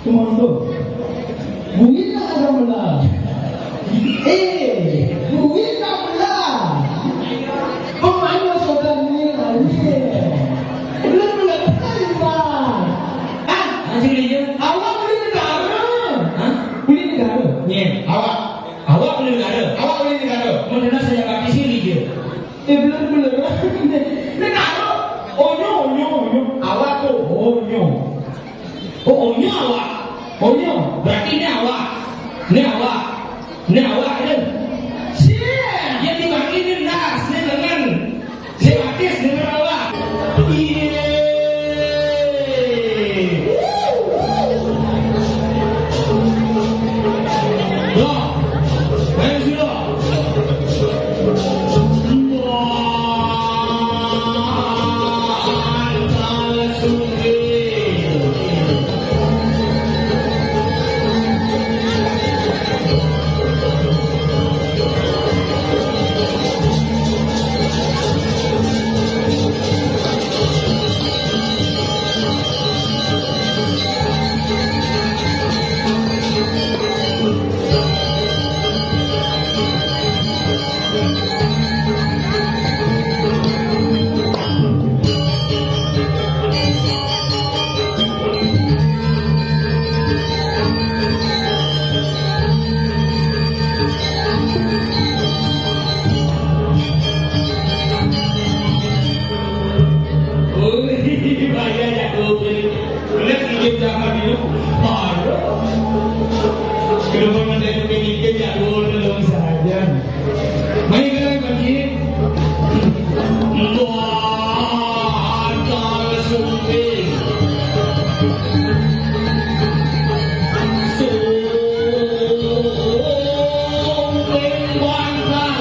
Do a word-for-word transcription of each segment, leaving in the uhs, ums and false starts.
Kumondo. Buin na ada mula. Eh, buin na mula. Pemain sudah ni lagi. Belum mula, Pak. Ah, masih dia. Awak boleh negara. Hah? Boleh negara. Ni, awak. Awak boleh negara. Awak boleh negara. Mendengar saya bagi sini dia. Eh, belum, belum. Negara. Onyo, onyo, onyo. Awak tu onyo. Oh, onyo awak. Onyo. Berarti ni awak. Ni awak. Ni awak ni. Siap. Yang dipanggil ni nas, ni lengan. Saya pakai sendiri awak. Iye. Dah. Ayo sudah. Wah, tak sudah. Wih, bahaya ya, tuh. Lihat sikit sama dulu. Aduh. Kenapa mendadak mikir ya, tuh, belum saja. Mai kalian bagi. Wah, ada sumping. Sumping bangkal.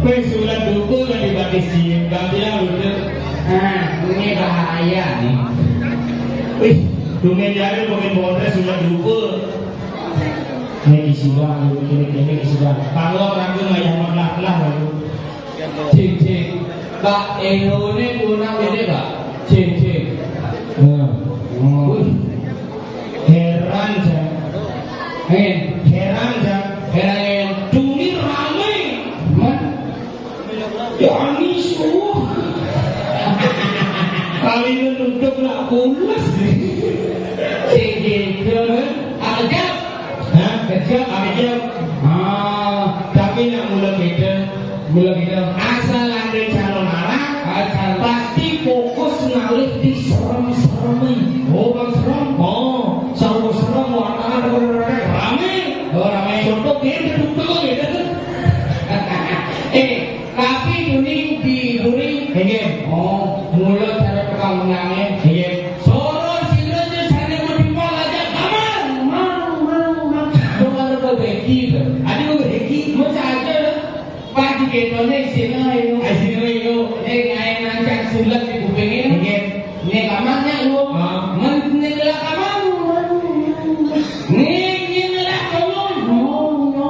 Wis surat duka kan dipakai sim, Bang, bilang udah. Nah, ini bahaya nih. Wih, tumben jare pengen bonres surat duka. Ini isi bang, ini, ini isi bang. Kalau orang tuh nggak yang lah, lah, lalu. Cing, cing. Kak, Elo ini kurang ini, Kak. Cing, cing. Nah. Wih. Heran, Cang. Eh, heran, Cang. Heran, heran. Duni rame. Man. Ya, anisu. Kali ini duduk nak pulas. Cing, cing. Apa jam? Hah? Kejap, kejap. Ah, tapi nak mula kita, mula kita. Asal ada calon anak, asal pasti fokus ngalih di serem-serem. Oh, bang serem. Oh, serem-serem, warna ada rame. Oh, rame. Contoh dia betul gitu. Eh, tapi kuning di duri. Nggih. Oh, mula cara pembangunannya. Nggih. Soro sira sing sane wedi mal aja kamar. Mau, mau, mau. Tuh kalau ke begi, ada ke begi, mau saja lah. Pas di ketone isine ayo. Isine ayo. Eh, ngae nancak sulat di kupingnya. Nggih. Ini kamarnya lu. Ah. Men, ini lah kamar. Ini, ini lah kamar. No, no.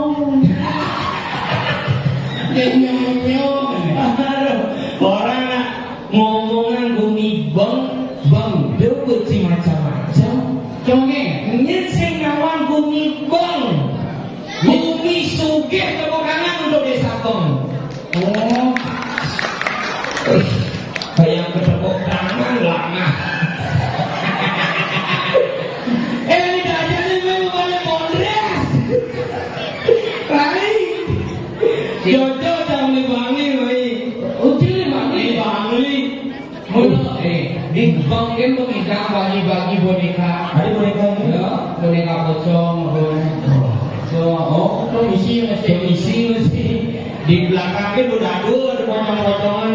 Nyong, nyong, nyong. Aduh, orang nak ngomongan gumibeng, beng, dewe si macam-macam. Conge, nyet sing nawang gumibeng. Gumi sugih tepuk tangan untuk Desa Beng. Oh. Kayak ketepuk tangan lama. Eh, ini aja nih, memang pada pondre Bang kan pengidang bagi-bagi boneka. Ada boneka ini? Ya, boneka pocong, boneka. So, oh, kok isi masih? Kok isi masih? Di belakang kan udah ada, ada pocong-pocongan.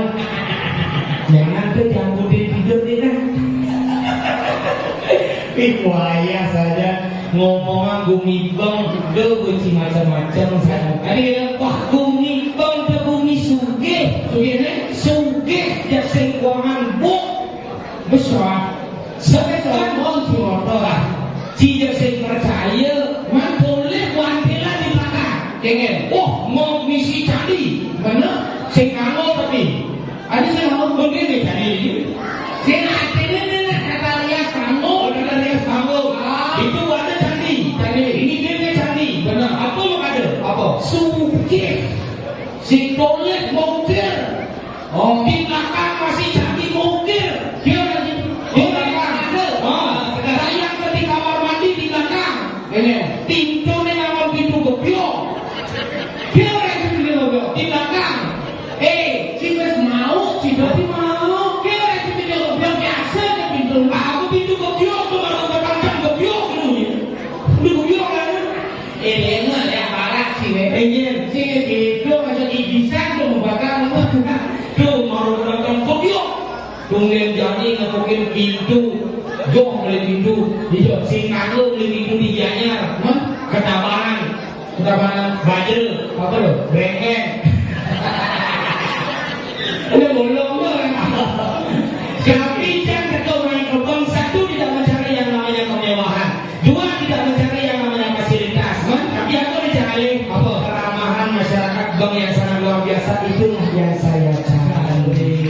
Jangan tuh, jangan putih tidur deh, nah. Ih, wayah saja ngomongan gumibeng, udah kunci macam-macam saya. Tadi ya, wah, gumibeng ke gumi sugih. Sugih, eh? Sugih, jak sing keuangan, buk. Besar. Sekarang mau si motor lah. Cija sing percaya, man boleh wantilan di belakang. Kengen. Oh, mau misi candi. Bener? Sing kanggo tapi. Ada sing mau begini candi ini. Sing artinya ini kata rias kanggo. Oh, kata rias kanggo. Ah. Itu ada candi. Candi. Ini dia candi. Bener. Apa mau ada? Apa? Sugih. Sing boleh mungkir. Oh, di belakang masih jadi mukir. Dia lagi di belakang ada. Oh, saya yang di kamar mandi di belakang. Ini pintu nih, lawan pintu gebyok. Dia lagi di gebyok di belakang. Eh, si wes mau, si doi mau. Dia lagi di gebyok biasa aja pintu. Aku pintu gebyok tuh, baru kepancang gebyok dulu ya. Udah gebyok kan? Eh, enak ya, parah sih, weh. Eh, iya. Sing gitu, masa dibisan tuh, bakal tuh, mau nonton video. Tungguin jadi ngepukin pintu. Joh beli pintu. Iya, sing kanggo beli pintu di Gianyar. Hah? Ketabahan. Ketabahan. Bajel. Apa lo? Brengkeng. Udah bolong tuh. Tapi jangan ketemu main kembang. Satu, tidak mencari yang namanya kemewahan. Dua, tidak mencari yang namanya fasilitas. Tapi aku dicari apa? Keramahan masyarakat Bang yang sangat luar biasa, itulah yang saya cari.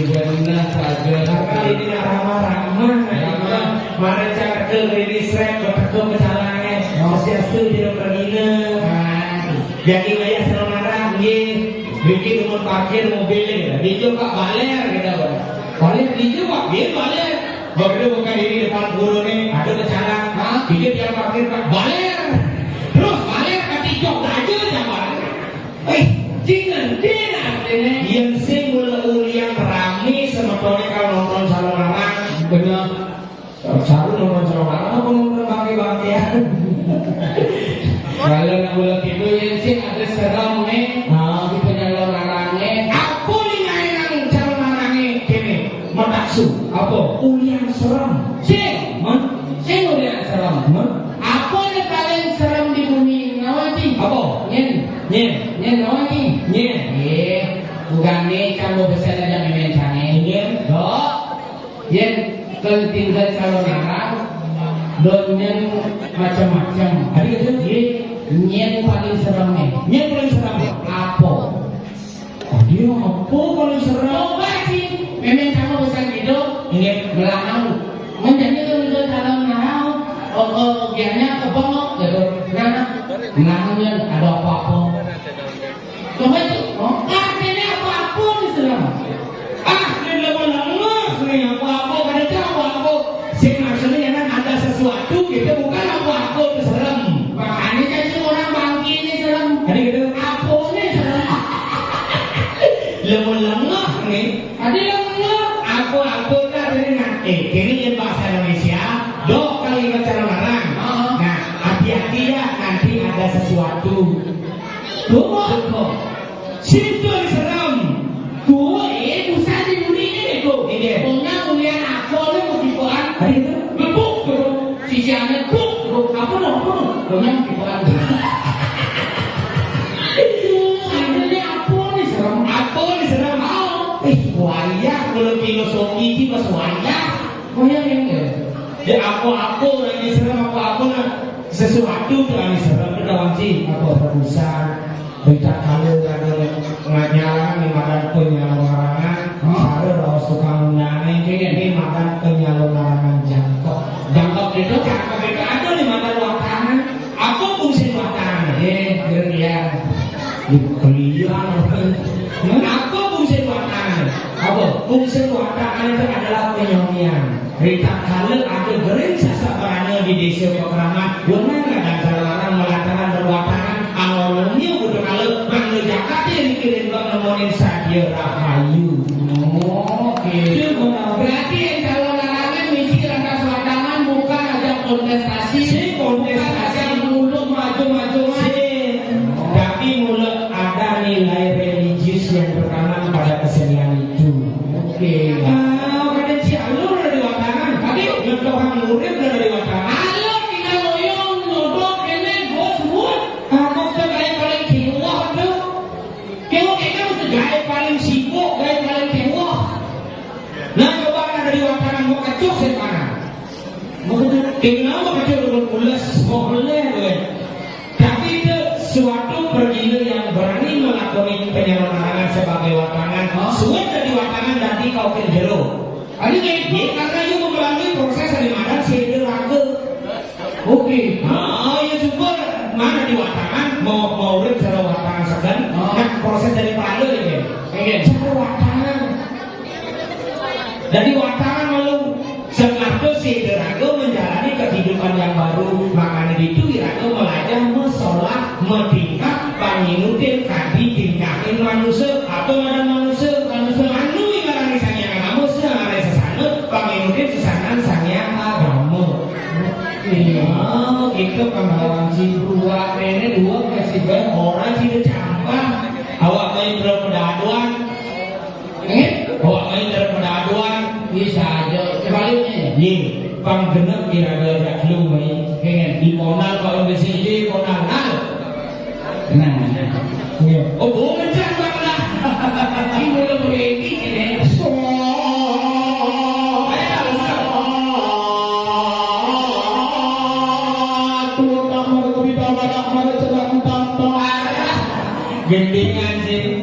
Benar saja. Karena ini ramah-ramah, ramah. Mari cari ke ini srep, betul ke caranya. Swastiastu, tidak bergina. Jadi ayah seorang orang, nggih. Bikin umur parkir mobilnya, gitu. Dia juga baler, gitu, Pak. Baler, dia juga, dia baler. Begitu buka diri depan guru nih, ada ke jalan. Hah? Dia dia parkir, Pak. Baler. Terus baler, kata jok aja, jangan. Eh, jangan, dia nak, ini. Yang sing mula ulian rame, semetonnya kalau nonton calon orang. Benar. Saru nonton calon orang, apa nonton bangke-bangkean? Kalau nak mula gitu, yang sing ada serem nih. Ah. Di penyalon arangnya. Apa nih nyainang calon arangnya? Kene, mataksu. Apa? Ulian serem. Sing, man? Sing ulian serem. Man? Apa nih paling serem di bumi? Ngawa, Ci? Apa? Nyen. Nyen. Nyen, ngawa, Ci? Nyen. Eh, bukan nih, kamu besar aja main sana. Nyen. Dok. Yen ken tinggal calon arang, don nyen macam-macam. Tadi kata dia, nyen paling serem nih. Nyen paling serem. Apa? Oh, dia apa paling serem? Coba sih, memang sama pesan hidup. Iya. Melahau. Menjadi kalau calon arang, oh, oh, biarnya kebengok gitu. Nah, melahaunya ada apa-apa. Coba itu, oh, artinya apa-apa nih, saudara? Ah, ini lama-lama nih, apa-apa, kadang apa-apa. Sing maksudnya kan ada sesuatu gitu, bukan apa-apa itu serem. Makanya jadi orang bangki ini serem. Tadi gitu. Apa nih serem? Lama-lama nih. Tadi lama. Apa-apa itu artinya, eh, ini yang bahasa Indonesia, dok kali ingat cara larang. Heeh. Nah, hati-hati ya, nanti ada sesuatu. Tuh, tuh. Situ serem. Tuh, eh, usah dibully ini, tuh. Iya. Pokoknya mulia aku, lu mau tipuan. Tadi itu? Bebuk, bebuk. Sisiannya, buk, buk. Apa dong, apa dong? Pokoknya mau tipuan. Itu, sebenarnya apa nih serem? Apa nih serem? Mau. Eh, wayah, kalau filosofi ini pas wayah. Wayah yang enggak? Ya, apa-apa, orang ini serem, apa-apa, nah. Sesuatu tuh, orang ini serem, udah, Wan, sih. Apa urusan? Berita kalau ada nyalangan di madan penyalongarangan, hah? Ada raos tukang undangan, ini madan penyalongarangan jangkep. Jangkep itu jangkep itu ada di madan watangan. Apa fungsi watangan? Eh, kira dia. Kuliah. Apa fungsi watangan? Apa? Fungsi watangan itu adalah penyongian. Rita kala ada gering sasak barana di desa Pakraman, wenang kadang salarang melataran berwatangan, awalnya udah kala mangga jakat yang dikirim bang nemonin sadia rahayu. Oh, oke. Itu guna. Berarti yang calon larangan Kenapa kecil rukun ules? Boleh, weh. Tapi itu suatu pergila yang berani melakoni penyelenggaraan sebagai watangan. Suwun dadi watangan dadi kaukin jero. Adi nggih, karena itu melalui proses sing dimadan séda raga. Oke. Ah, ya syukur mana di watangan mau mau urip cara watangan segen. Nah, proses dari pala ya. Oke. Cara watangan. Dadi watangan malu. Sing ngartos séda raga menjalani kehidupan yang baru. Makanya itu iraga melajah, mesolah, metingkah, panginutin kadi tingkahin manusia atau ada manusia, manusia anu yang ngarani Sang Hyang Agama, sing ngarani sesana, panginutin sesanan Sang Hyang Agama. Iya, itu panggalan si dua ini dua kasih orang sida campah. Awak main belum pedaduan. Eh? Awak main dalam pedaduan. Bisa aja. Sebaliknya ya? Ye, pang genep iraga jak lu main. Pengen di Monal, kalau di sini Monal. Nah. Iya. Oh, bu mencak bang dah. Ini belum ready ini. Ayo, Ustaz. Gendingan sih.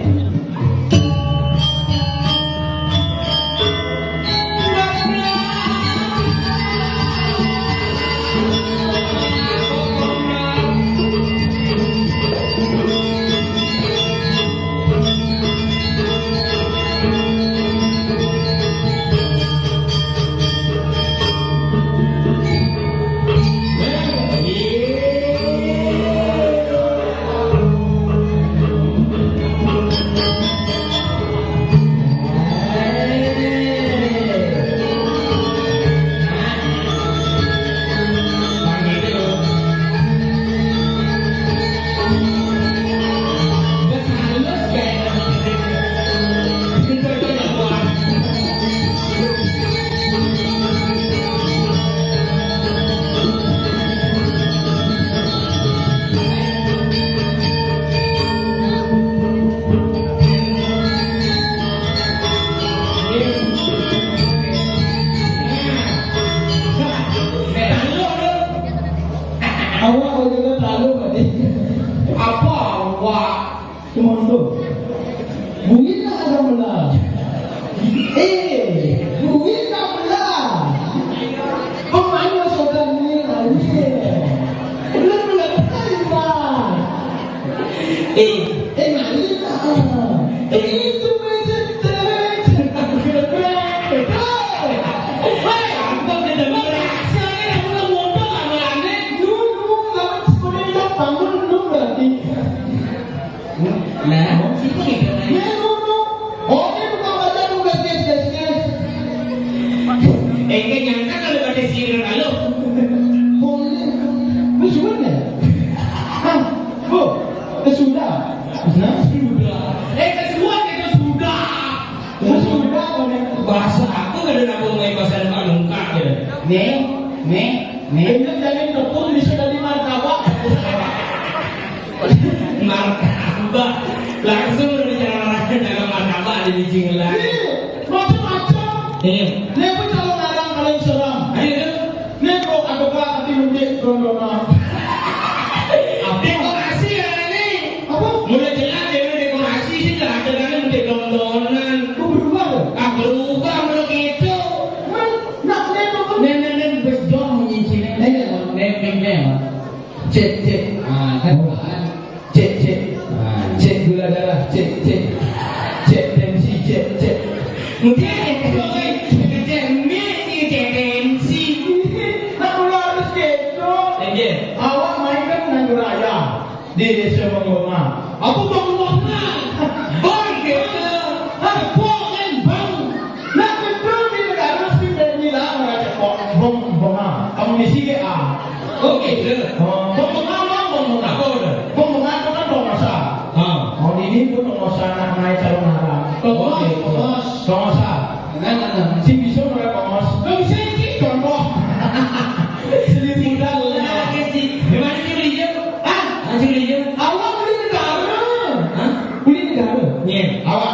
Awak kau juga tahu tadi. Apa awak? Cuma tu. Buin lah ada mula. Eh, buin lah mula. Pemain masuk dan ni lah. Belum mula ketahui lah. Eh, eh, main lah. Eh, itu macam terus. Hei, aku dah dengar reaksi ni, aku dah ngomong lah, Mak. Ni, nu, nu, lawan sekolah ni dah bangun, nu berarti. Nah, sini kita. Ni, nu, nu. Oh, ni bukan baca, nu, guys, guys, guys, guys. Eh, kan nyangka kalau pada sini, kalau. Oh, ni. Ni sudah, ya? Hah? Oh, eh, sudah. Nah, sudah. Eh, kesuwan itu sudah. Sudah, sudah, bahasa aku kada dapat main bahasa Demak lengkap ya. Nih, nih, nih. Ini jadi tepung bisa jadi martabak. Martabak. Langsung dari cara dagang martabak di biji ngelah. Nih, macam-macam. Iya. Nih, aku calon orang paling seram. Ayo, ayo. Nih, kok ada kak, tapi mungkin belum pernah. Dekorasi ya ini. Apa? Mulai jelas ya, dekorasi sih nggak ada kan, nanti tontonan. Kok berubah, loh? Ah, berubah mulai gitu. Kan, nak, nih, apa? Nih, nih, nih, bes dong nyicilnya. Nih, nih, nih, nih, nih. Cek, cek. Ah, kan, kan. Cek, cek. Ah, cek gula darah, cek, cek. Cek tensi, cek, cek. Mungkin cek, cek, cek, cek, cek tensi. Nah, kalau harus gitu. Iya. Awak main kan Nandu Raya di desa Menggonga. Apa Bang Bang? Bang, gitu. Hah, Bang, kan, Bang. Nah, betul di negara sih, dari bilang, orang cek Bang, Bang, Bang. Kamu di sini, ah. Oke, bener. Oh, pembengalan, pembengalan. Apa udah? Pembengalan itu kan penguasa. Ah. Oh, ini pun penguasa anak naik calon haram. Penguasa, oke, penguasa. Penguasa. Nah, nah, nah. Si bisa mulai penguasa. Nggak bisa ini contoh. Sedih muda, nah, oke, sih. Gimana sih, Uli, Jun? Ah, Haji Uli, Jun? Awak beli negara. Hah? Beli negara. Iya. Awak.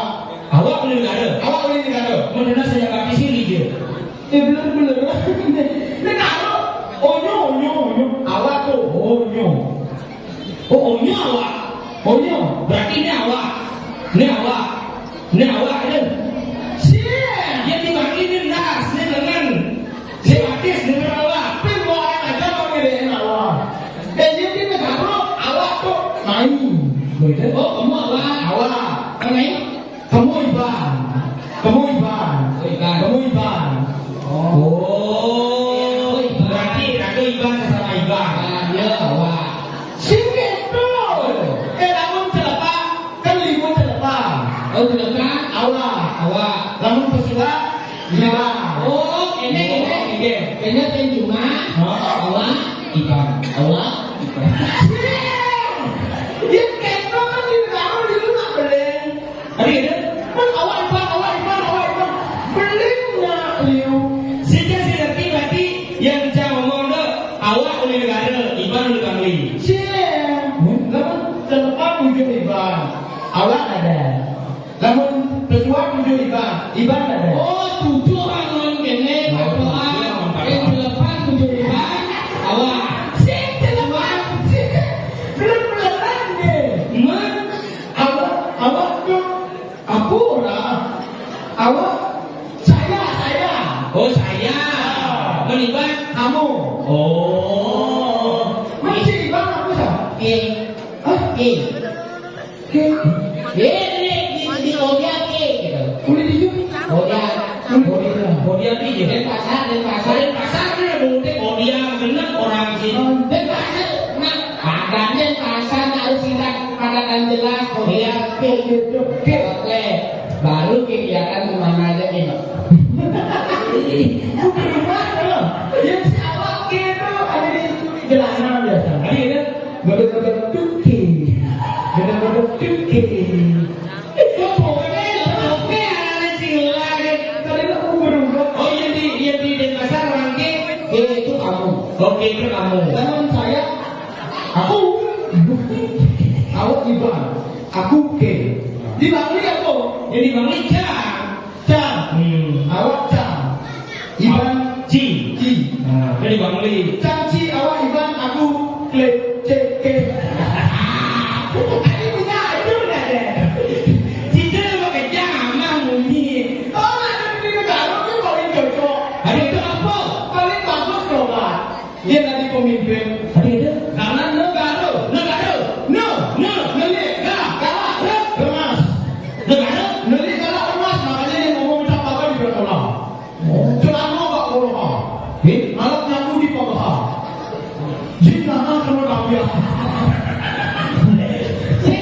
Awak beli negara. Awak beli negara. Mendengar saya pakai sini, Jun. Eh, bener-bener. Negara. Oh, Oh, omnya awak. Omnya. Berarti ini awak. Ini awak. Ini awak, kan? Siap. Yang dipanggil ini nas, ini lengan. Ini batis, ini awak. Tapi mau aja mau ngedein awak. Dan dia, dia nggak tahu awak tuh main. Begitu. Oh, kamu awak. Awak. Yang main? Kamu Iban. Kamu Iban. Oh, Iban. Kamu Iban. Oh. Oh, Iban. Berarti aku Iban sesama Iban. Ah, ya, wah. Sing itu. Eh, lamun celepah, kan limun celepah. Oh, celepah? Awak. Awak. Lamun pesuak, Iban. Oh, ini, ini. Iya. Kayaknya yang cuma. Oh. Awak. Iban. Awak. Iban. Dia kayak kan di rumah, beleng. Tadi ada, kan awak Iban, awak Iban, awak Iban. Belum nak liu. Sehingga saya ngerti berarti yang saya ngomong tu, awak oleh negara, Iban oleh Bangli. Siap. Hmm? Lamun celepah tujuh Iban, awak ada. Lamun pesuak tujuh Iban, Iban ada. Oh, tujuh orang lawan kene, oh, berdoa. Tujuh orang. Eh, celepah tujuh Iban, awak. Sing celepah, sing. Belum, belum, belum. Mana? Awak, awak tu apa orang? Awak, saya, saya. Oh, saya. Ah. Meniban? Kamu. Oh. Masih Iban apa sah? Eh. Hah? Eh. Ke? Eh, ini di, di Odia ke gitu. Boleh dijumpa? Odia. Odia. Odia ke gitu. Denpasar, Denpasar. Denpasar ni ada Odia, benar orang sini. Denpasar, nah, ada Denpasar harus ingat pada dan jelas. Odia. Iya, iya, iya. Oke. Baru kelihatan kemana aja nih. Bukan rumah, loh. Yang si awak ke itu ada di jalanan biasa. Ada gitu? Betul-betul tuki. Betul-betul tuki. Itu pokoknya yang oke, anak-anak sila, ya. Tadi aku berubah. Oh, yang di, yang di Denpasar orang ke? Iya, itu kamu. Oke, itu kamu. Teman saya, aku. Awak Iban. Aku ke. Di Bangli apa? Yang di Bangli Cang. Cang. Hmm. Awak Cang. Iban Ci. Ci. Nah, dia di Bangli. Cang Ci, awak Iban, aku Klik, Cek, Ke. Tadi punya itu dah deh. Cicil mau kencang, aman bunyi. Oh, ada di negara tu paling cocok. Ada itu apa? Paling bagus coba. Dia tadi pemimpin. Tadi ada. Karena negara, negara, no, no, nelik, galak, galak, rengas. Negara, nelik, galak, rengas, makanya dia ngomong macam apa di berkolah. Oh. Celana bak koloha. Eh? Alat nyapu di pagaha. Jin nana kena tapiak. Cek,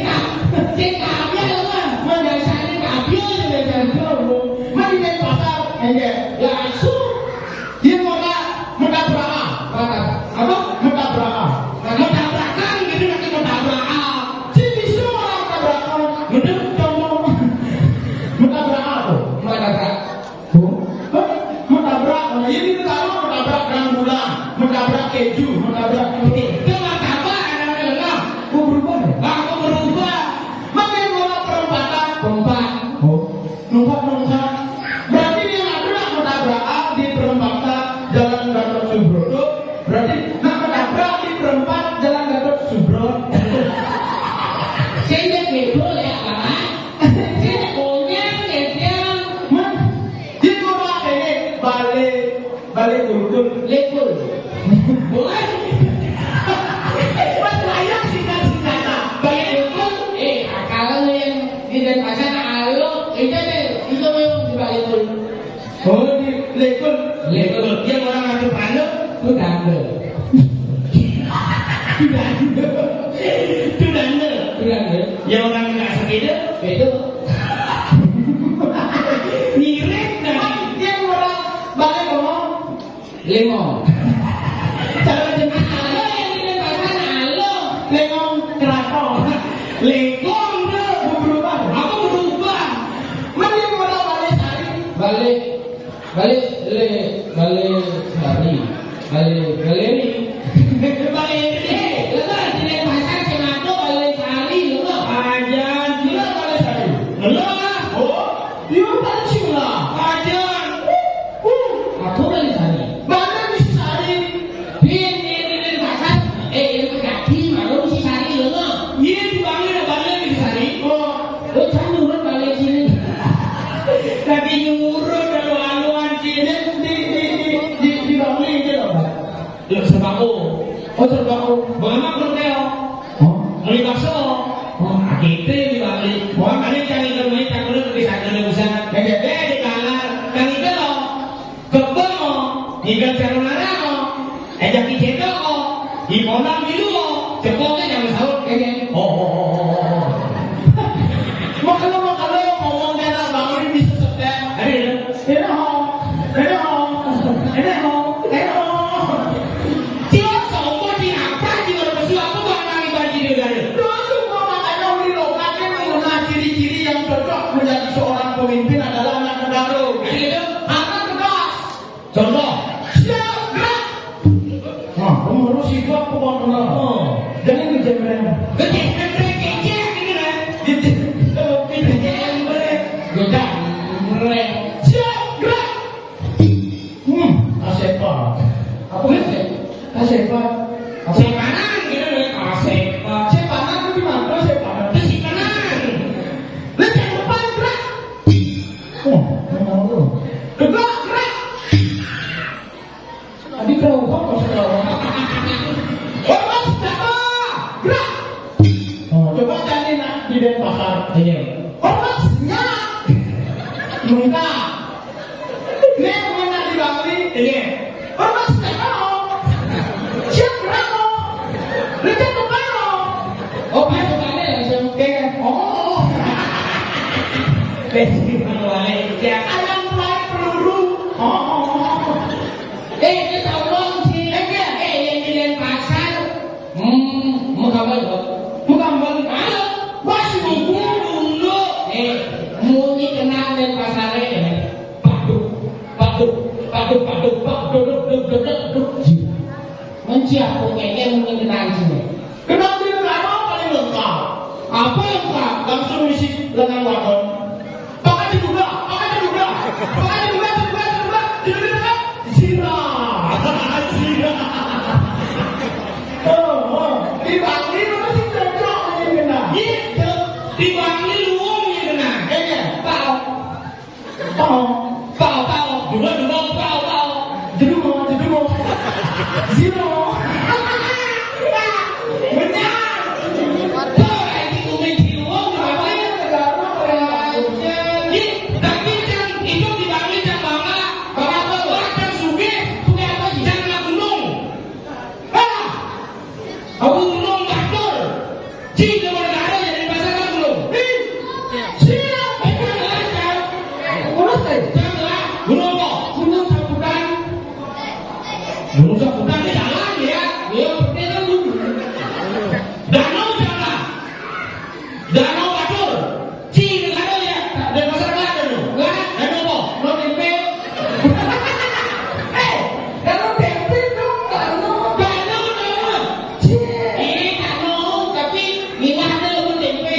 cek tapiak lah. Mana saya tapiak je, jangan tahu. Mana di Denpasar, enggak. Ya, su. Dia orang menabrak. Apa? Menabrak. Menabrak. Menabrak. Jadi nanti menabrak. Jadi semua orang tabrakan. Bener? Contoh. Menabrak apa? Menabrak. Hah? Menabrak. Nah, ini kita tahu menabrak ranggulan, menabrak keju, menabrak. Itu martabak, ada lengah. Kok berubah ya? Ah, kok berubah? Makin orang perempatan. Perempat. Oh. Nungkak, nungkak. Berarti yang ada nak menabrak di perempatan Jalan Gatot Subroto. Berarti nak menabrak di perempat Jalan Gatot Subroto. Sini bego ya, Pak. Sini konyang ya, dia. Mana? Di rumah ini balik, balik kulkul. Lekul. Bukan. Pas wayang singkat-singkatan. Balik kulkul. Eh, kalau yang di Denpasar, alo, itu deh, itu memang di balik kulkul. Oh, di lekul. Lekul. Dia orang ada pala. Itu danda. Itu danda. Itu danda. Itu danda. Yang orang nggak sepeda, itu. Mirip dah. Yang orang balik ngomong, Lengong. Cara jeneng alo yang di Denpasar alo. Lengong keraton. Lengong tu berubah. Apa berubah? Mending orang balik sari. Balik, balik le, balik sari. Balik, balik ni. Balik ni. Lepas di Denpasar cemako balik sari, lepas. Ajan, gila balik sari. Lepas. Oh, dia balik sila. Ajan. Uh, uh. Aku balik sari. Balik di sari. Bin, bin, bin, bin, pasar. Eh, ini kaki, malu si sari, lepas. Iya, di Bangli, ada Bangli di Sari. Oh, oh, saya nurut Bangli sini. Lagi nurut kalau aluan sini di, di, di, di, di Bangli itu loh, Pak. Lo sembako. Oh, sembako. Mama belum keo. Oh. Beli bakso. Oh, kita di Bangli. Wah, mana yang cari kalau main tak boleh lebih satu lebih sana. Enggak. Eh, di Bangli. Kan itu loh. Kebo, ngiga caro larang, ejak kicéto, iponang milu, cepoké jangan saut kéné. Oh, oh, oh, oh, oh. Makelo, makelo, ngomong kena bangun bisa setel. Ada ya? Ada ho, ada ho, ada ho, ada ho. Sila sombong di apa, di mana, apa buat nang ibarat di negara? Terus, makanya, Uli, lo, kan, yang mengenal ciri-ciri yang cocok menjadi seorang pemimpin adalah anak negara. Ada ya? Anak tegas. Contoh. Siap, gerak. Nah, kamu harus siap, apa, Bang? Oh. Jangan kejembreng. Kejembreng, kejembreng, gitu, kan? Kejembreng. Kejembreng. Kejembreng. Siap, gerak. Hmm, kasepan. Apa, Mas? Kasepan. Apa? Sepanan, gitu, kan? Kasepan. Sepanan itu di mana? Sepanan. Itu sepanan. Lu jangan lupa, gerak. Oh, memang lu. Gerak, gerak. Tadi berapa pas berapa? Hormat senjata, gerak. Oh, coba cari nak di Denpasar. Iya. Hormat senjata. Minta. Ini yang mana di Bangli? Iya. Hormat senjata. Siap gerak, oh. Lu jangan lupa, oh. Oh, pas bukannya langsung. Iya. Oh. Besi mulai. Ya. Ayam mulai peluru. Oh. Eh, ini tolong sih. Eh, iya. Eh, yang di Denpasar. Hmm, mau gambar, Bang? Mau gambar? Ayo. Wah, si Bubur dulu. Eh, muni kenal Denpasar, ya. Paduk, paduk, paduk, paduk, paduk, duk, duk, duk, duk, duk. Menciak, pokoknya muni kenal sih. Kenal di negara paling lengkap. Apa yang lengkap? Langsung isi lengan wadon. Pakai juga, pakai juga, pakai juga, juga, juga, juga, juga, zina, zina. Oh, oh. Di Bangli lu masih cocok aja kena. Gitu. Di Bangli lu yang kena. Iya. Pau. Pau. Pau, pau. Juga, juga, pau, pau. Jedumo, jedumo. Zero. Benar. Tuh, kayak gitu, main di luar, ngapain? Ih, tapi yang hidup di Bangli, yang bangga, bangga, bangga, yang sugih, sugih apa sih? Yang anak gunung. Ah! Aku gunung batur. Cing, dia mau negara jadi pasar kan gunung. Ih, siap. Eh, jangan, jangan. Urus, eh. Jangan, gunung apa? Gunung Sapukan. Gunung Sapukan di jalan, ya. Iya, betul kan, gunung. Danau jalan. Danau Batur. Cing, ada ya? Ada pasar nggak ada tuh? Nggak ada. Danau apa? Danau Tempe. Eh, danau tempe dong, danau. Danau, danau. Cing. Ini danau, tapi nggak ada danau tempe.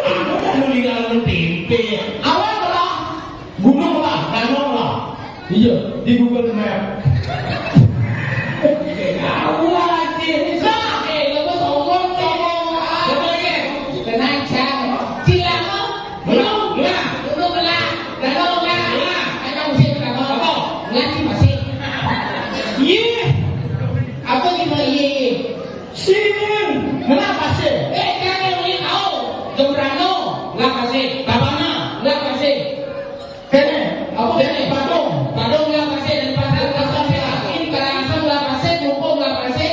Aku kan mau di danau tempe. Awal lah. Gunung lah, danau lah. Iya, di Google Map. Tahu aja. Nah, eh, lo mau sombong, sombong. Coba ya. Tenang, Cang. Cilama. Belum, belum. Belum, belum. Danau, belum. Belum. Ada musim danau. Apa? Nggak sih, masih. Iya. Apa gitu, iya, iya. Sing. Kenapa sih? Eh, jangan yang tahu. Jembrano, nggak kasih. Tabana, nggak kasih. Kéné, apa kéné? Padung. Padung lah pasti dari pasar, pasar Selakin, Karangsang lah pasti, Klungkung lah pasti.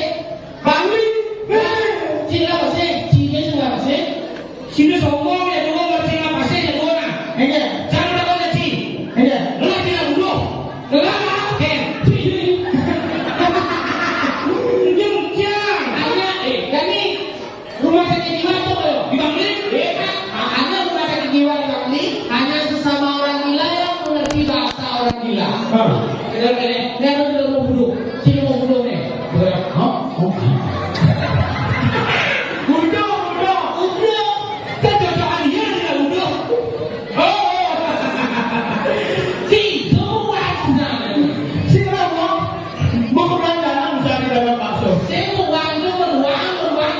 Bangli. Eh, Cina pasti, Cina sih lah pasti. Sini sombong ya, dua berarti lah pasti ya, dua nah. Enggak. Jangan berapa lagi. Enggak. Lu lagi lah dulu. Lu lah, oke. Sini. Jeng, jang. Hanya, eh, Dani. Rumah sakit jiwa itu apa, yo? Di Bangli? Iya, Kak. Makanya rumah sakit jiwa di Bangli hanya sesama orang gila yang mengerti bahasa orang gila. Hah. Benar, kan, ya? Ini aku tidak mau bunuh. Sini mau bunuh, nih. Berat. Hah? Oh. Udah, udah, udah. Kan cocok dia dengan udah. Oh. Si Johan, nah. Si Romo. Mau ke Belandanan, bisa di dalam bakso. Saya mau uang itu, beruang, beruang.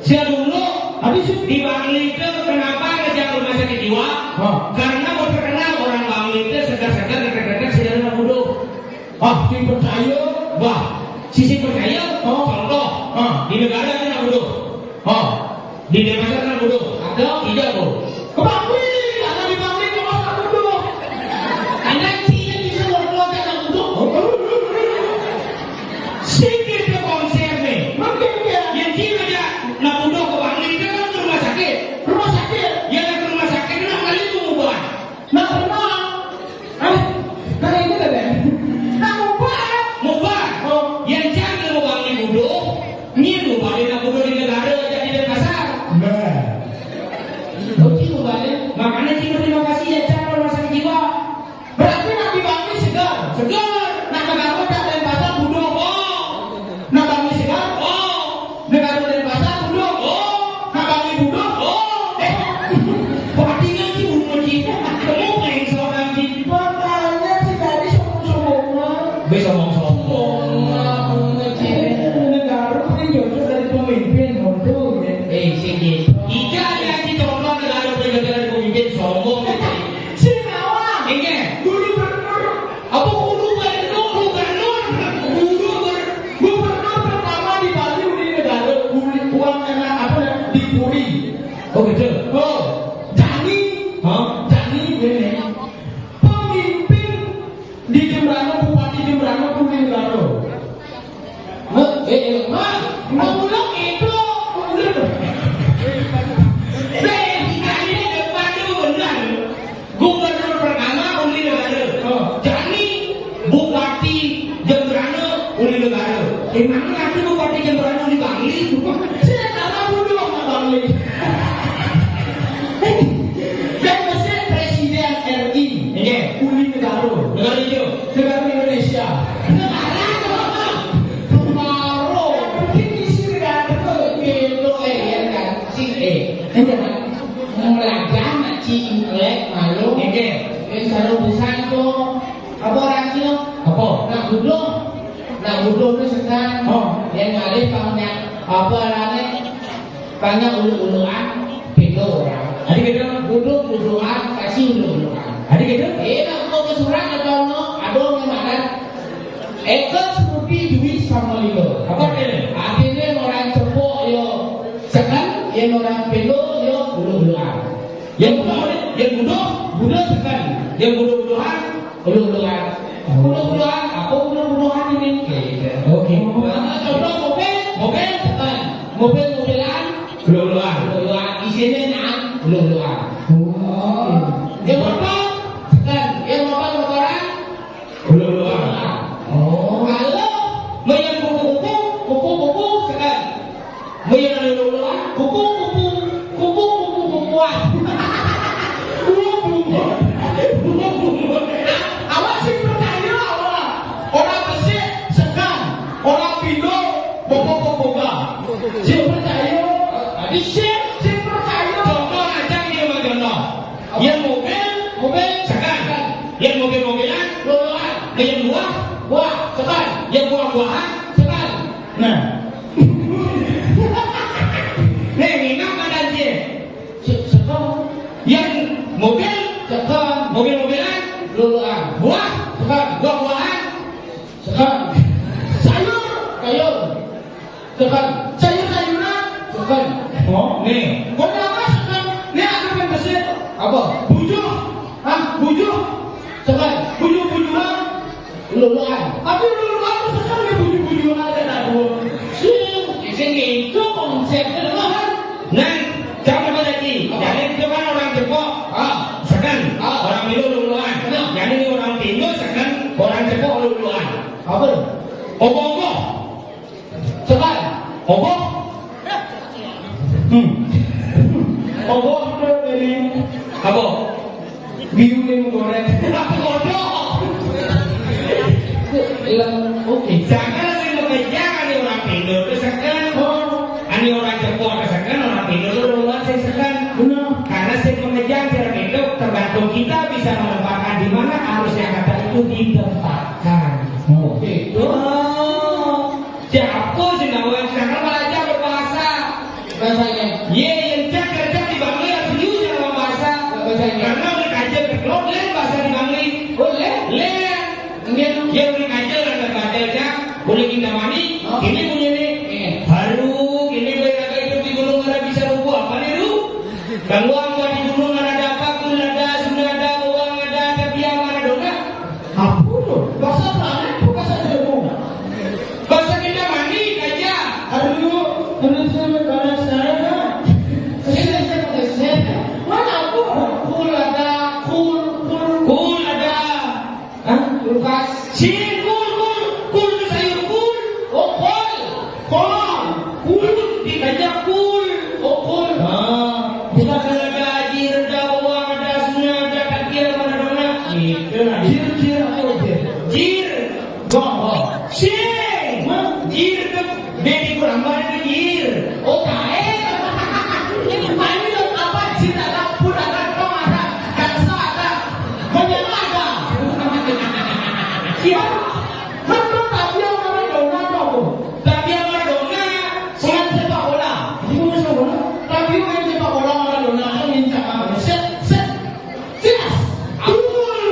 Sejak dulu, habis itu di Bangli itu kenapa ada yang rumah sakit jiwa? Hah? Karena mau terkenal orang Bangli itu segar-segar, dekat-dekat, sejak anak muda. Ah, si percaya. Wah, sisi percaya. Oh. Contoh, ah, di negara ada anak muda. Oh. Di Denpasar anak muda. Ada? Tidak, bro. Ke Bangli, karena di Bangli kalau anak muda. Anda sih yang bisa berkeluarga anak muda. Oh. Sing dia konsep nih. Mungkin dia. Yang sih aja nak butuh ke Bangli, dia kan ke rumah sakit. Rumah sakit. Ya, ke rumah sakit, nak kali itu ubah. Nak pernah. Eh, kali ini kan ya? Nak ubah. Ubah. Oh. Yang jangan mau Bangli butuh, ni ubah dia nak butuh di negara, jadi di pasar. Nah. Oke, ubah dia. Makanya kita terima kasih ya, cara rumah sakit jiwa. Berarti nak di Bangli segar. Segar. Nak negara tak ada pasar butuh. Oh. Nak Bangli segar. Oh. Negara dan pasar butuh. Oh. Nak Bangli butuh. Oh. Eh. Perhatikan si bunuh si. Kamu main seorang si. Makanya si tadi sombong-sombongan. Be sombong-sombong. Sombong, bunuh si. Eh, negara paling jauh dari pemimpin, bodoh, ya. Eh, sini. Ika yang dicontoh negara paling jauh dari pemimpin, sombong, ya. Sinawa. Inggih. Gubernur. Apa gubernur? Gubernur. Gubernur. Gubernur pertama di Bali uli negara, uli uang enak apa ya? Di Puri. Oh, gitu. Oh, Jani. Hah? Jani ini. Pemimpin di Jembrana, Bupati Jembrana uli negara. Hah? Eh, eh, Mas, mau pulang itu, bener. Saya tinggal di depan tuh, bener. Gubernur pertama uli negara. Oh. Jani, Bupati Jembrana uli negara. Emangnya aku Bupati Jembrana uli Bangli? Saya tak tahu dulu sama Bangli. Dan mesti Presiden R I. Iya. Uli negara. Negara itu. Negara Indonesia. Negara apa? Negara. Ini sih negara. Gitu, eh, ya kan? Si, eh. Iya, kan? Ngelajah nak ci intelek malu. Nggih. Wis karo pisan to. Apa ora ci? Apa? Nak butuh. Nak butuh tu sekarang. Oh. Yang ada banyak apa rame? Banyak ulu-uluan, pintu orang. Adi gitu? Butuh butuhan, kasih ulu-uluan. Adi gitu? Eh, nak mau ke surat atau no? Ada yang ada. Eka seperti duit sama lilo. Apa artinya? Artinya orang cepok yo sekan, yang orang pelo yo ulu-uluan. Yang butuh, yang butuh, butuh sekan. Yang butuh-butuhan, ulu-uluan. Ulu-uluan, apa ulu-uluan ini? Oke. Nah, contoh mobil, mobil sekan. Mobil-mobilan, ulu-uluan. Ulu-uluan. Isinya naan, ulu-uluan. Oh. Yang motor, sekan. Yang motor-motoran, ulu-uluan. Oh. Kalau mayan kupu-kupu, kupu-kupu sekan. Mayan ulu-uluan, kupu-kupu, kupu-kupu, kupuan. Kupu-kupu. Awak sih percaya awak. Orang besik sekan, orang pindol bobo-boboga. Sih percaya. Tadi sih, sih percaya. Contoh aja ni, Mas, contoh. Yang mobil, mobil sekan. Yang mobil-mobilan, loloan. Yang buah, buah sekan. Yang buah-buahan, sekan. Nah. Nih, minat mana sih? Se-, sekan. Yang mobil, sekan. Mobil-mobilan, loloan. Buah, sekan. Buah-buahan, sekan. Sayur, sayur. Sekan. Sayur-sayuran. Sekan. Oh, nih. Kau apa sekan? Nih, aku main besar. Apa? Bujuh. Hah? Bujuh. Sekan. Bujuh-bujuhan. Luluan. Tapi luluan sekan ya bujuh-bujuhan ada dah dua. Sing, sing itu konsepnya lemah kan? Nah, jangan apa lagi. Apa? Jadi itu kan orang Jepok. Ah. Sekan. Ah. Orang Milo luluan. Nah. Jadi ini orang Indo sekan, orang Jepok luluan. Apa? Opo-opo. Sekan. Opo? Hmm. Opo itu dari apa? Biuling goreng. Apa kodok? Lem, oke. Jangan sing mengejar ani orang Indo itu sekan. Oh. Ani orang Jepang itu sekan, orang Indo itu orang sing sekan. Benar. Karena sing mengejar jarak itu tergantung kita bisa menempatkan di mana harusnya kata itu ditempatkan. Oke. Oh. Siapa sih namanya sekarang belajar berbahasa? Bahasanya. Ye, yang cak kerja di Bangli harus jujur sama bahasa. Bahasanya. Karena udah kaja keblok, lain bahasa di Bangli. Oh, lain? Lain. Lain. Ye, udah kaja lah, nggak batal, cak. Boleh kita mandi, oh. Ini punya nih. Iya. Baru, ini gue lagi hidup di gunung, mana bisa rubuh, apa nih, lu? Gangguan gua di gunung, mana ada apa, kul ada, sunda ada, bawang ada, tapi yang mana dona? Apa tuh? Bahasa planet, bahasa jago. Bahasa kita mandi, kaja. Aduh, aduh, saya panas saya. Saya, saya pakai saya. Mana aku? Kul ada, kul, kul. Kul ada. Hah? Kulkas. Sin, kul, kul. Kul itu sayur kul. Oh, kol. Kol. Kul, dikaja kul. Oh, kul. Ah, bukan ada jir, ada bawang, ada sunda, ada kaki, ada mana dona. Itu nah. Jir, jir, apa jir? Jir. Gong, gong. Sing. Hah? Jir itu baby kurang banyak itu jir. Oh, tae. Ini apa? Jir ada, pun ada, kong ada, dansa ada, banyak ada. Siapa? Kan lo tapi yang mana dona apa, Bu? Tapi yang mana dona? Main sepak bola. Ini bukan sepak bola. Tapi main sepak bola mana dona? Kan minta kamu. Set, set. Yes! Gol!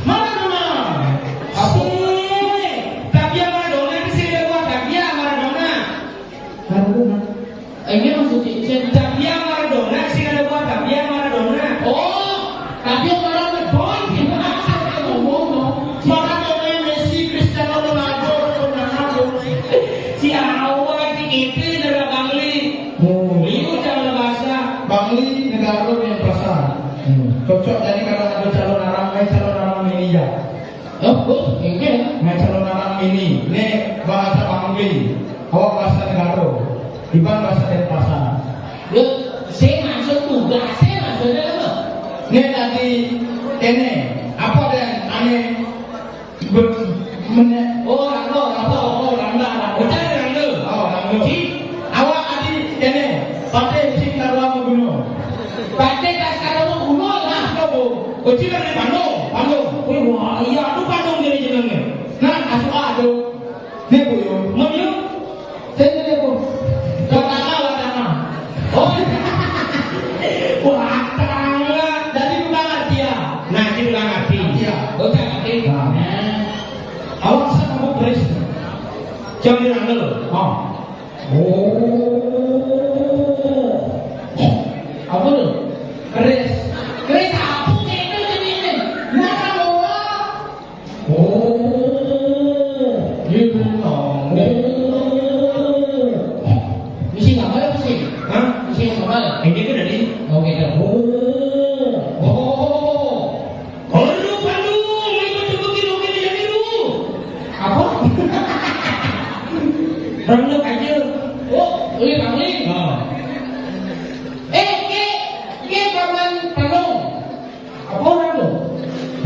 Maradona! Apa? Sing. Tapi yang Maradona ini sing ada buah tapi yang Maradona. Maradona. Eh, ini maksudnya, saya tapi yang Maradona, sing ada buah tapi yang Maradona. Oh, tapi yang Maradona, boy, gimana? Saya ngomong, no. Maradona, Messi, Cristiano Ronaldo, Ronaldo. Si awal di itu dari Bangli. Oh. Liu cara bahasa. Bangli negara yang perasaan. Hmm. Cocok jadi kalau ada calon orang, eh, calon orang ini ya. Oh, oh, ini ya. Nah, calon orang ini, ini bahasa Bangli. Awak bahasa negara. Iban bahasa Denpasar. Loh, saya maksud tugas, saya maksudnya apa? Ini tadi, ini, apa dan aneh? Ber-, mene-, oh, rangga, rangga, oh, rangga, rangga. Ucap rangga. Oh, rangga. Ji, awak adi kene, pate sing karuang gunung. Pate kas karuang gunung lah. Apa, Bu? Uci kan di Pandung, Pandung. Wih, wah, iya, aduh, Pandung jadi jenengnya. Nah, asuh ado. Nih, Bu, yo. Mun yo? Sini dia, Bu. Watama, Watama. Oh. Watama. Dari tukang arti ya? Nah, itu tukang arti. Iya. Oh, tak arti. Nah. Nah. Awak sa kamu keris. Jangan dirangkul. Oh. Oh. Apa tuh? Keris. Keris apa kayak itu jadi ini? Nah, kamu. Oh, gitu. Oh. Misi gambar apa sih? Hah? Misi gambar. Ini kan dari. Oh, gitu. Oh. Oh. Kalau lu Pandu, lu ikut coba kilo kilo jadi lu. Apa? Renung aja. Oh, ini Bangli. Oh. Eh, ke, ke paman Pandu. Apa orang tu?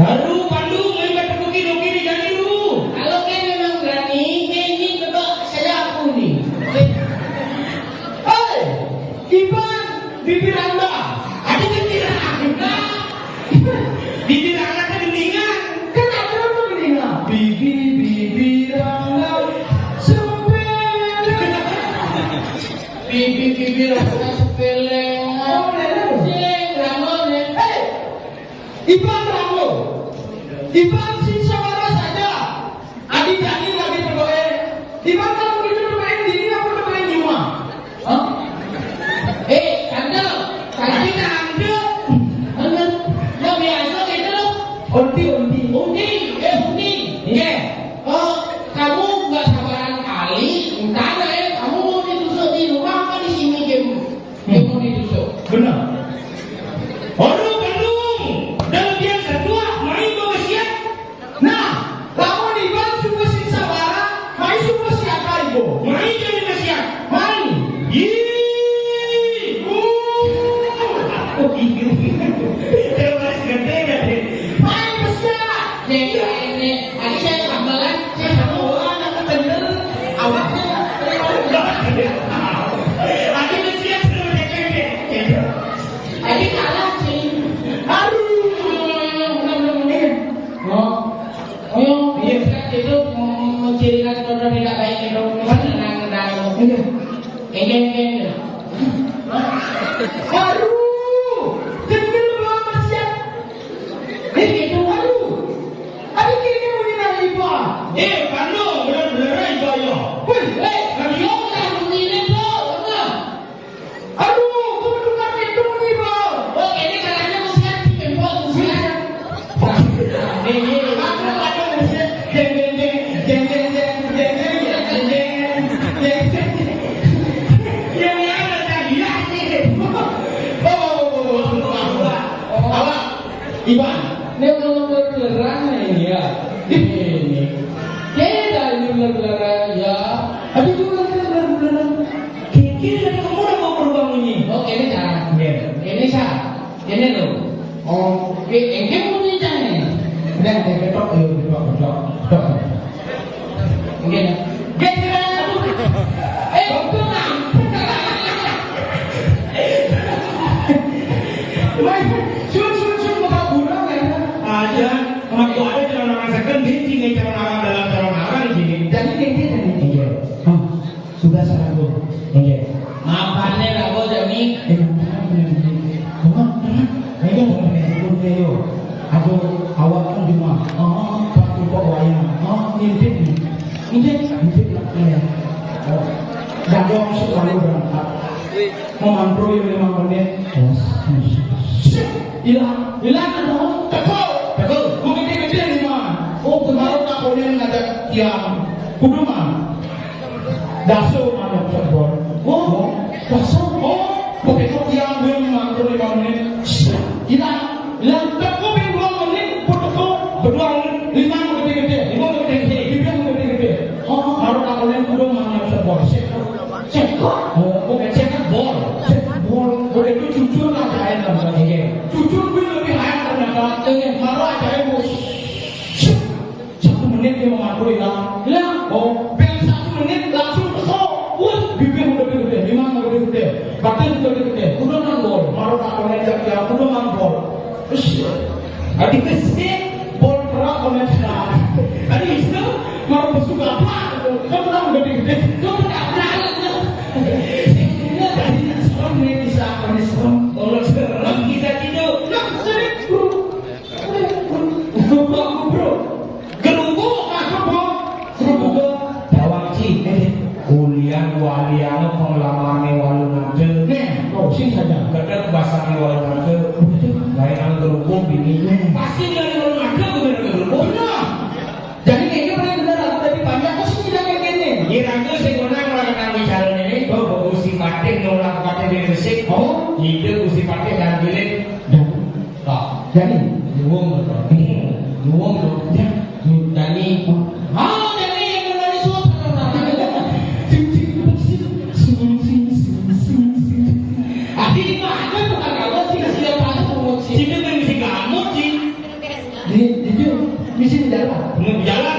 Baru Pandu main batu bukit lukit di jalan tu. Kalau kau memang berani, kau ini kebak saya aku ni. Hei, Iban, bibir anda. Ada bibir anda. Bibir anda kegeningan. Kan ada apa kegeningan? Bibi, bibir anda sepele. Bibi, bibir anda sepele. Oh, sepele. Sing, bangun, ya. Hei, Iban ranglo. Iban sing sabara saja. Adi jani lagi berdoa. Iban kalau kita berdoa di ini apa berdoa di rumah? Hah? Eh, tante, tadi tante. Mana? Ya biasa gitu loh. Undi, undi. Undi, eh, undi. Iya. Eh, kamu nggak sabaran kali, entah lah ya, kamu mau ditusuk di rumah apa di sini, Jem? Yang mau ditusuk. Benar. Orang Bandung, dalam biasa dua, main bawa siap. Nah, lamun Iban suka sisa Aduh, jendel belum masih. Eh, gitu, aduh. Aduh, kayaknya mau nyari ibu. Eh, kandung, bener-bener ibu ya. Wih, eh, aduh, kan ini, Bro. Aduh, kudu tukar itu nih, Bro. Oh, ini katanya usian di tempo, usian. Nih, nih, aku ada usian. Jeng, jeng, jeng, jeng, jeng, jeng. Yang ada tadi, ya, ini. Oh, oh, oh, oh, oh, oh, oh. Awak, Iban. Ini kalau bergerak ini ya. Ini. Kita ini bergerak ya. Tapi juga kan bergerak. Kira-kira ada kamu udah mau berubah bunyi? Oh, ini cara. Iya. Ini cara. Ini loh. Oh, oke, engke bunyi jangan. Udah, engke ketok, ayo, ketok, ketok, ketok. Oke. Geseran aku. Eh, itu ngampet. Wah, sun, sun, sun, buka burung ya. Aja, sama gua ada calon orang second, dia tinggal calon orang dalam calon orang di sini. Jadi, dia, dia, dia, dia. Iya. Oh. Sudah salah gua. Iya. Maafane lah gua, Jami. Eh, maafane, Jami. Gua, terang. Ayo, ayo, ayo. Aku awak kan cuma, oh, pas kok wayang. Oh, ngintip nih. Ngintip, ngintip lah, iya. Oh. Gak ada maksud lalu berangkat. Mau mantroi lima menit. Hilang. Hilang kan, oh, teko. Teko. Gua gede-gede lima. Oh, kemarin tak boleh ngajak tiang. Kudu mah. Daso mana sebor. Oh, daso. Oh, begitu tiang gue mantroi lima menit. Hilang. Hilang. Teko ping dua menit, pun teko. Berdua menit. Lima gede-gede. Lima gede-gede. Lima gede-gede. Oh, baru tak boleh kudu mana sebor. Seko. Oh, bukan seko bol. Seko bol. Udah itu jujur lah, saya nggak bisa. Iya. Jujur gue lebih hayal ternyata. Iya. Baru aja, bos. Satu menit dia mau ngaku hilang. Hilang. Oh, bel satu menit langsung kesel. Wah, bibir udah gede, memang udah gede. Batin udah gede. Udah nang bol. Baru tak boleh dia, udah nang bol. Terus, adi kesik, bol kerak, komen sekarang. Adi itu, mau besuk apa? Kamu tahu udah gede. Kamu tak pernah. Ini tadi serem nih, bisa apa nih serem? Kalau serem, kita tidur. Nah, sini, bro. Bro, bro. Gerubuk, apa, bro? Gerubuk. Dawang, Ci. Eh. Ulian walian pengalaman walu nanti. Nih, kau sih saja. Kadang bahasa walu nanti. Lain gerubuk ini. Nih. Pasti dari walu nanti, bener gerubuk. Benar. Jadi kayaknya paling benar aku tadi panjang, aku sih tidak kayak gini. Ngira aku sih pernah melakukan bicara ini, bahwa Gusti Patih nolak Patih di Gresik. Oh. Ide Gusti Patih dan Bilin. Dan. Kak. Jadi. Nyuwung, Bro. Hmm. Nyuwung, Bro. Ya. Dani. Oh. Ah, Dani yang menari suara. Sing, sing, sing, sing, sing, sing, sing. Ah, ini mah ada bukan kamu sih, siapa aja mau sih. Sini kan bisa kamu sih. Di, di, di sini jalan. Mau jalan,